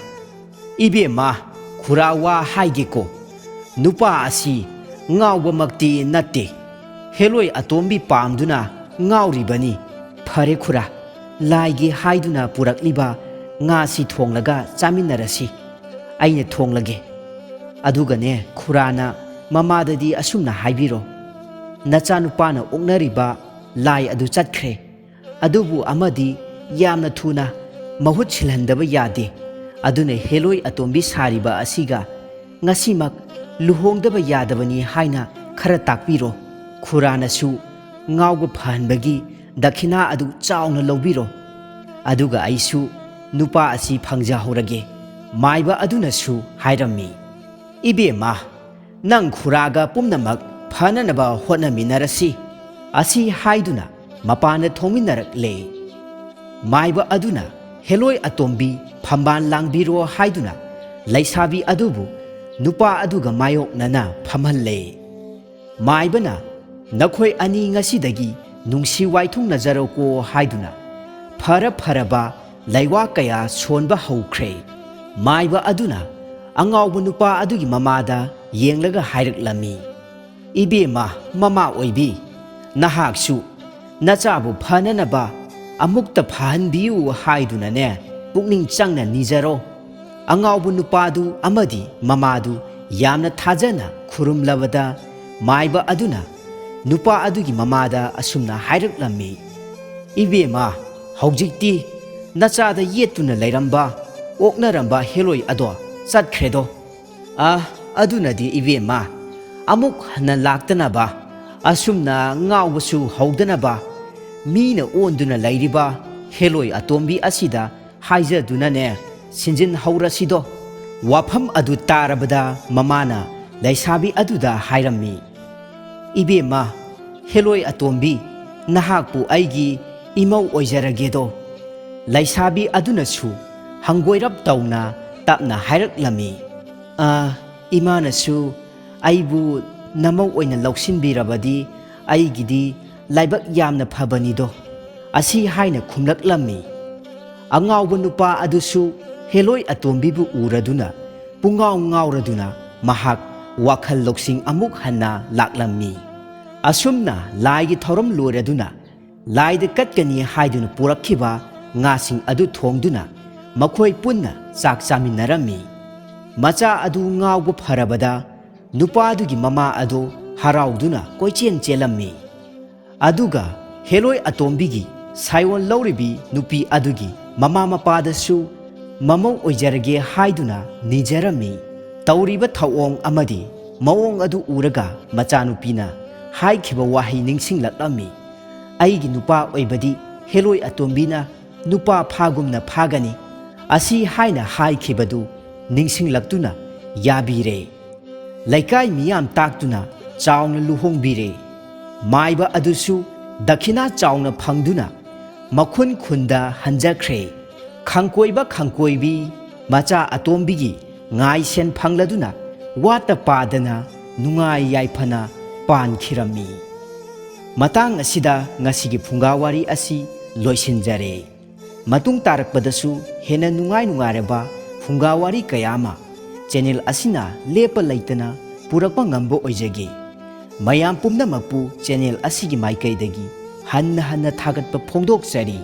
"ꯏꯕꯦꯝꯃ, ꯈꯨꯔꯥ, ꯋꯥ ꯍꯥꯏꯒꯦꯀꯣ, ꯅꯨꯄꯥ ꯑꯁꯤ ꯉꯥꯎꯕꯃꯛꯇꯤ ꯅꯠꯇꯦ꯫ ꯍꯦꯂꯣꯏ ꯑꯇꯣꯝꯕꯤ ꯄꯥꯝꯗꯨꯅ ꯉꯥꯎꯔꯤꯕꯅꯤ꯫ ꯐꯔꯦ ꯈꯨꯔꯥ, ꯂꯥꯏꯒꯤ ꯍꯥꯏꯗꯨꯅ ꯄꯨꯔꯛꯂꯤꯕ ꯉꯥꯁꯤ ꯊꯣꯡꯂꯒ ꯆꯥꯃꯤꯟꯅꯔꯁꯤ꯫ ꯑꯩꯅ ꯊꯣꯡꯂꯒꯦ꯫ ꯑꯗꯨꯒꯅꯦ, ꯈꯨꯔꯥꯅ ꯃꯃꯥꯗꯗꯤ ꯑꯁꯨꯝꯅ ꯍꯥꯏꯕꯤꯔꯣ, 'ꯅꯆꯥꯅꯨꯄꯥꯅ ꯑꯣꯛꯅꯔꯤꯕ ꯂꯥꯏ ꯑꯗꯨ ꯆꯠꯈ꯭ꯔꯦ꯫ ꯑꯗꯨꯕꯨ ꯑꯃꯗꯤ ꯌꯥꯝꯅ ꯊꯨꯅ ꯃꯍꯨꯠ ꯁꯤꯜꯍꯟꯗꯕ ꯌꯥꯗꯦ꯫ ꯑꯗꯨꯅ ꯍꯦꯂꯣꯏ ꯑꯇꯣꯝꯕꯤ ꯁꯥꯔꯤꯕ ꯑꯁꯤꯒ ꯉꯁꯤꯃꯛ ꯂꯨꯍꯣꯡꯗꯕ ꯌꯥꯗꯕꯅꯤ ꯍꯥꯏꯅ ꯈꯔ ꯇꯥꯛꯄꯤꯔꯣ꯫ ꯈꯨꯔꯥꯅꯁꯨ ꯉꯥꯎꯕ ꯐꯍꯟꯕꯒꯤ ꯗꯈꯤꯅꯥ ꯑꯗꯨ ꯆꯥꯎꯅ ꯂꯧꯕꯤꯔꯣ꯫ ꯑꯗꯨꯒ ꯑꯩꯁꯨ ꯅꯨꯄꯥ ꯑꯁꯤ ꯐꯪꯖꯍꯧꯔꯒꯦ꯫" ꯃꯥꯏꯕ ꯑꯗꯨꯅꯁꯨ ꯍꯥꯏꯔꯝꯃꯤ, "ꯏꯕꯦꯝꯃ, ꯅꯪ ꯈꯨꯔꯥꯒ ꯄꯨꯝꯅꯃꯛ ꯐꯅꯅꯕ ꯍꯣꯠꯅꯃꯤꯟꯅꯔꯁꯤ꯫" ꯑꯁꯤ ꯍꯥꯏꯗꯨꯅ ꯃꯄꯥꯟꯗ ꯊꯣꯡꯃꯤꯟꯅꯔꯛꯂꯦ꯫ ꯃꯥꯏꯕ ꯑꯗꯨꯅ ꯍꯦꯂꯣꯏ ꯑꯇꯣꯝꯕꯤ ꯐꯝꯕꯥꯜ ꯂꯥꯡꯕꯤꯔꯣ ꯍꯥꯏꯗꯨꯅ ꯂꯩꯁꯥꯕꯤ ꯑꯗꯨꯕꯨ ꯅꯨꯄꯥ ꯑꯗꯨꯒ ꯃꯥꯌꯣꯛꯅꯅ ꯐꯝꯍꯜꯂꯦ꯫ ꯃꯥꯏꯕꯅ, "ꯅꯈꯣꯏ ꯑꯅꯤ ꯉꯁꯤꯗꯒꯤ ꯅꯨꯡꯁꯤ ꯋꯥꯏꯊꯨꯡꯅꯖꯔꯣꯀꯣ" ꯍꯥꯏꯗꯨꯅ ꯐꯔ ꯐꯔꯕ ꯂꯩꯋꯥ ꯀꯌꯥ ꯁꯣꯟꯕ ꯍꯧꯈ꯭ꯔꯦ꯫ ꯃꯥꯏꯕ ꯑꯗꯨꯅ ꯑꯉꯥꯎꯕ ꯅꯨꯄꯥ ꯑꯗꯨꯒꯤ ꯃꯃꯥꯗ ꯌꯦꯡꯂꯒ ꯍꯥꯏꯔꯛꯂꯝꯃꯤ, "ꯏꯕꯦꯝꯃ, ꯃꯃꯥ ꯑꯣꯏꯕꯤ, ꯅꯍꯥꯛꯁꯨ ꯅꯆꯥꯕꯨ ꯐꯅꯅꯕ ꯑꯃꯨꯛꯇ ꯐꯍꯟꯕꯤꯌꯨ ꯍꯥꯏꯗꯨꯅꯅꯦ, ꯄꯨꯛꯅꯤꯡ ꯆꯪꯅ ꯅꯤꯖꯔꯣ꯫ ꯑꯉꯥꯎꯕ ꯅꯨꯄꯥꯗꯨ ꯑꯃꯗꯤ ꯃꯃꯥꯗꯨ ꯌꯥꯝꯅ ꯊꯥꯖꯅ ꯈꯨꯔꯨꯝꯂꯕꯗ, ꯃꯥꯏꯕ ꯑꯗꯨꯅ ꯅꯨꯄꯥ ꯑꯗꯨꯒꯤ ꯃꯃꯥꯗ ꯑꯁꯨꯝꯅ ꯍꯥꯏꯔꯛꯂꯝꯃꯤ, "ꯏꯕꯦꯝꯃ, ꯍꯧꯖꯤꯛꯇꯤ ꯅꯆꯥꯗ ꯌꯦꯠꯇꯨꯅ ꯂꯩꯔꯝꯕ, ꯑꯣꯛꯅꯔꯝꯕ ꯍꯦꯂꯣꯏ ꯑꯗꯣ ꯆꯠꯈ꯭ꯔꯦꯗꯣ꯫ ꯑ, ꯑꯗꯨꯅꯗꯤ ꯏꯕꯦꯝꯃ, ꯑꯃꯨꯛ ꯍꯟꯅ ꯂꯥꯛꯇꯅꯕ, ꯑꯁꯨꯝꯅ ꯉꯥꯎꯕꯁꯨ ꯍꯧꯗꯅꯕ, ꯃꯤꯅ ꯑꯣꯟꯗꯨꯅ ꯂꯩꯔꯤꯕ ꯍꯦꯂꯣꯏ ꯑꯇꯣꯝꯕꯤ ꯑꯁꯤꯗ ꯍꯥꯏꯖꯗꯨꯅꯅꯦ, ꯁꯤꯟꯖꯤꯟꯍꯧꯔꯁꯤꯗꯣ꯫" ꯋꯥꯐꯝ ꯑꯗꯨ ꯇꯥꯔꯕꯗ ꯃꯃꯥꯅ ꯂꯩꯁꯥꯕꯤ ꯑꯗꯨꯗ ꯍꯥꯏꯔꯝꯃꯤ, "ꯏꯕꯦꯝꯃ, ꯍꯦꯂꯣꯏ ꯑꯇꯣꯝꯕꯤ, ꯅꯍꯥꯛꯄꯨ ꯑꯩꯒꯤ ꯏꯃꯧ ꯑꯣꯏꯖꯔꯒꯦꯗꯣ꯫" ꯂꯩꯁꯥꯕꯤ ꯑꯗꯨꯅꯁꯨ ꯍꯪꯒꯣꯏꯔꯞ ꯇꯧꯅ ꯇꯞꯅ ꯍꯥꯏꯔꯛꯂꯝꯃꯤ, "ꯑ, ꯏꯃꯥꯅꯁꯨ ꯑꯩꯕꯨ ꯅꯃꯧ ꯑꯣꯏꯅ ꯂꯧꯁꯤꯟꯕꯤꯔꯕꯗꯤ ꯑꯩꯒꯤꯗꯤ ꯂꯥꯏꯕꯛ ꯌꯥꯝꯅ ꯐꯕꯅꯤꯗꯣ꯫" ꯑꯁꯤ ꯍꯥꯏꯅ ꯈꯨꯝꯂꯛꯂꯝꯃꯤ꯫ ꯑꯉꯥꯎꯕ ꯅꯨꯄꯥ ꯑꯗꯨꯁꯨ ꯍꯦꯂꯣꯏ ꯑꯇꯣꯝꯕꯤꯕꯨ ꯎꯔꯗꯨꯅ ꯄꯨꯡꯉꯥꯎ ꯉꯥꯎꯔꯗꯨꯅ ꯃꯍꯥꯛ ꯋꯥꯈꯜ ꯂꯧꯁꯤꯡ ꯑꯃꯨꯛ ꯍꯟꯅ ꯂꯥꯛꯂꯝꯃꯤ꯫ ꯑꯁꯨꯝꯅ ꯂꯥꯏꯒꯤ ꯊꯧꯔꯝ ꯂꯣꯏꯔꯗꯨꯅ ꯂꯥꯏꯗ ꯀꯠꯀꯅꯤ ꯍꯥꯏꯗꯨꯅ ꯄꯨꯔꯛꯈꯤꯕ ꯉꯥꯁꯤꯡ ꯑꯗꯨ ꯊꯣꯡꯗꯨꯅ ꯃꯈꯣꯏ ꯄꯨꯟꯅ ꯆꯥꯛ ꯆꯥꯃꯤꯟꯅꯔꯝꯃꯤ꯫ ꯃꯆꯥ ꯑꯗꯨ ꯉꯥꯎꯕ ꯐꯔꯕꯗ ꯅꯨꯄꯥꯗꯨꯒꯤ ꯃꯃꯥ ꯑꯗꯨ ꯍꯔꯥꯎꯗꯨꯅ ꯀꯣꯏꯆꯦꯟ ꯆꯦꯜꯂꯝꯃꯤ꯫ ꯑꯗꯨꯒ ꯍꯦꯂꯣꯏ ꯑꯇꯣꯝꯕꯤꯒꯤ ꯁꯥꯏꯑꯣꯟ ꯂꯧꯔꯤꯕꯤ ꯅꯨꯄꯤ ꯑꯗꯨꯒꯤ ꯃꯃꯥ ꯃꯄꯥꯗꯁꯨ ꯃꯃꯧ ꯑꯣꯏꯖꯔꯒꯦ ꯍꯥꯏꯗꯨꯅ ꯅꯤꯖꯔꯝꯃꯤ꯫ ꯇꯧꯔꯤꯕ ꯊꯧꯑꯣꯡ ꯑꯃꯗꯤ ꯃꯑꯣꯡ ꯑꯗꯨ ꯎꯔꯒ ꯃꯆꯥꯅꯨꯄꯤꯅ ꯍꯥꯏꯈꯤꯕ ꯋꯥꯍꯩ ꯅꯤꯡꯁꯤꯡꯂꯛꯂꯝꯃꯤ, "ꯑꯩꯒꯤ ꯅꯨꯄꯥ ꯑꯣꯏꯕꯗꯤ ꯍꯦꯂꯣꯏ ꯑꯇꯣꯝꯕꯤꯅ ꯅꯨꯄꯥ ꯐꯥꯒꯨꯝꯅ ꯐꯥꯒꯅꯤ꯫" ꯑꯁꯤ ꯍꯥꯏꯅ ꯍꯥꯏꯈꯤꯕꯗꯨ ꯅꯤꯡꯁꯤꯡꯂꯛꯇꯨꯅ ꯌꯥꯕꯤꯔꯦ꯫ ꯂꯩꯀꯥꯏ ꯃꯤꯌꯥꯝ ꯇꯥꯛꯇꯨꯅ ꯆꯥꯎꯅ ꯂꯨꯍꯣꯡꯕꯤꯔꯦ꯫ ꯃꯥꯏꯕ ꯑꯗꯨꯁꯨ ꯗꯈꯤꯅꯥ ꯆꯥꯎꯅ ꯐꯪꯗꯨꯅ ꯃꯈꯨꯟ ꯈꯨꯟꯗ ꯍꯟꯖꯈ꯭ꯔꯦ꯫ ꯈꯪꯀꯣꯏꯕ ꯈꯪꯀꯣꯏꯕꯤ ꯃꯆꯥ ꯑꯇꯣꯝꯕꯤꯒꯤ ꯉꯥꯏꯁꯦꯟ ꯐꯪꯂꯗꯨꯅ ꯋꯥꯠꯇ ꯄꯥꯗꯅ ꯅꯨꯡꯉꯥꯏ ꯌꯥꯏꯐꯅ ꯄꯥꯟꯈꯤꯔꯝꯃꯤ꯫ ꯃꯇꯥꯡ ꯑꯁꯤꯗ ꯉꯁꯤꯒꯤ ꯐꯨꯡꯒꯥ ꯋꯥꯔꯤ ꯑꯁꯤ ꯂꯣꯏꯁꯤꯟꯖꯔꯦ꯫ ꯃꯇꯨꯡ ꯇꯥꯔꯛꯄꯗꯁꯨ ꯍꯦꯟꯅ ꯅꯨꯡꯉꯥꯏ ꯅꯨꯡꯉꯥꯏꯔꯕ ꯐꯨꯡꯒꯥ ꯋꯥꯔꯤ ꯀꯌꯥ ꯑꯃ ꯆꯦꯅꯦꯜ ꯑꯁꯤꯅ ꯂꯦꯞꯄ ꯂꯩꯇꯅ ꯄꯨꯔꯛꯄ ꯉꯝꯕ ꯑꯣꯏꯖꯒꯦ꯫ ꯃꯌꯥꯝ ꯄꯨꯝꯅꯃꯛꯄꯨ ꯆꯦꯅꯦꯜ ꯑꯁꯤꯒꯤ ꯃꯥꯏꯀꯩꯗꯒꯤ ꯍꯟꯅ ꯍꯟꯅ ꯊꯥꯒꯠꯄ ꯐꯣꯡꯗꯣꯛꯆꯔꯤ꯫